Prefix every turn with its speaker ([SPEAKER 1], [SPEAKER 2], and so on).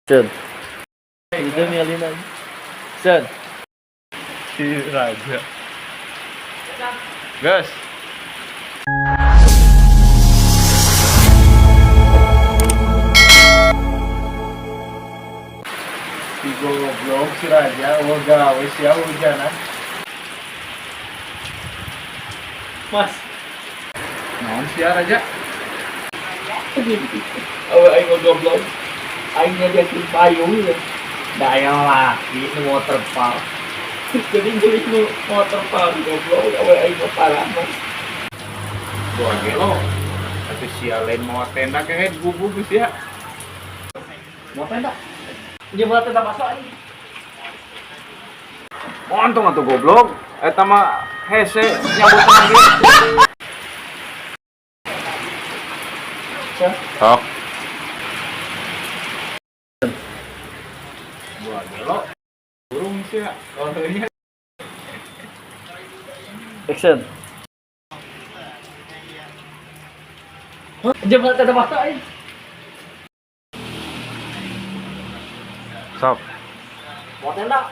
[SPEAKER 1] Action. Itu nyalinan. Action.
[SPEAKER 2] Si Raja. Gas. Si goblok si Raja, wah gawe sia hujanan.
[SPEAKER 1] Mas.
[SPEAKER 2] Naon sia Raja?
[SPEAKER 1] Awe aing goblok. Aing nyediakeun payung ya. Da aya laki nu mau terpal. Jadi jadi nu mau terpal goblok awe aing mah parah mas.
[SPEAKER 2] Buah gelo. Atuh sia lain mau tenda kehe gubug sia.
[SPEAKER 1] Mau tenda? Dia mau tenda masuk aing.
[SPEAKER 2] Untung atuh goblok. Eta mah hese nyambut lagi. Sok. Buah gelo. Burung sia. Oh iya.
[SPEAKER 1] Action. Dia mau tenda masuk aing.
[SPEAKER 2] Sok.
[SPEAKER 1] Mau tenda?